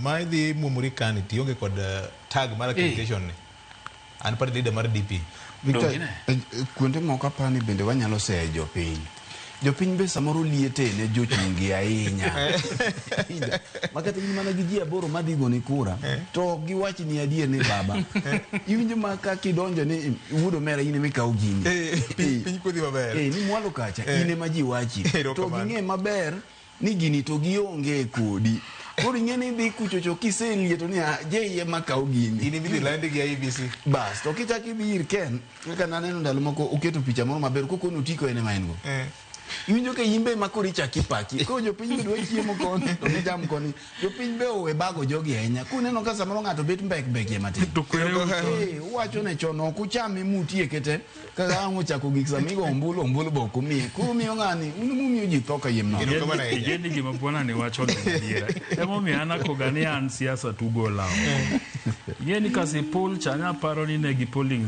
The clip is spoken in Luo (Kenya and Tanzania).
Ma idhi muomori kani tionge kod tag mar accreditation ni. An party leader mar DP. Victor, Donge ne? Kuonde moko apani bende wanyalo seyo jopiny. Jopiny be samoro liete ne jochungi ahinya. Ida, Ma kata in mana gi ji aboro madhi goni kura, to ok giwach ni adier ni baba. Iwinjo ma ka kidonjo ni wuod omera in ema ikawo gini. Piny kodhi maber. Ni mwalo kacha in ema ji wachi. To Erokamano. ging'e maber ni gini to gionge kodi. Koro ing'e ni idhi kuchocho kiselieto ni ah, je ema kawo gini. In idhi landi gi IEBC. Bas, to kichak idhi ir Ken, kaka naneno ndalo moko oketo picha moro maber kokono otiko en ema en go. Iwinjo ka in be ema koro ichak ipaki. Koro jopiny be dwa chiemo koni to gicham koni. Jopiny be owe bago jogi ahinya. Kuneno ka samoro ng'ato bet mbek mbekie matin. To kwere Uwacho ne chon ok uchame mutieke te. Kaka ang' ochako gik sama igo ombulu, ombulu be ok umiye. Koro umiyo ng'ani, un mumiyo ji tho kayiem nono. Erokamano ahinya. Igeni gima bwana ni wacho no en adiera. Emomiyo an akoga ni an siasa tugo olawo. Ing'e ni Kasipul cha naparo ni ne gi polling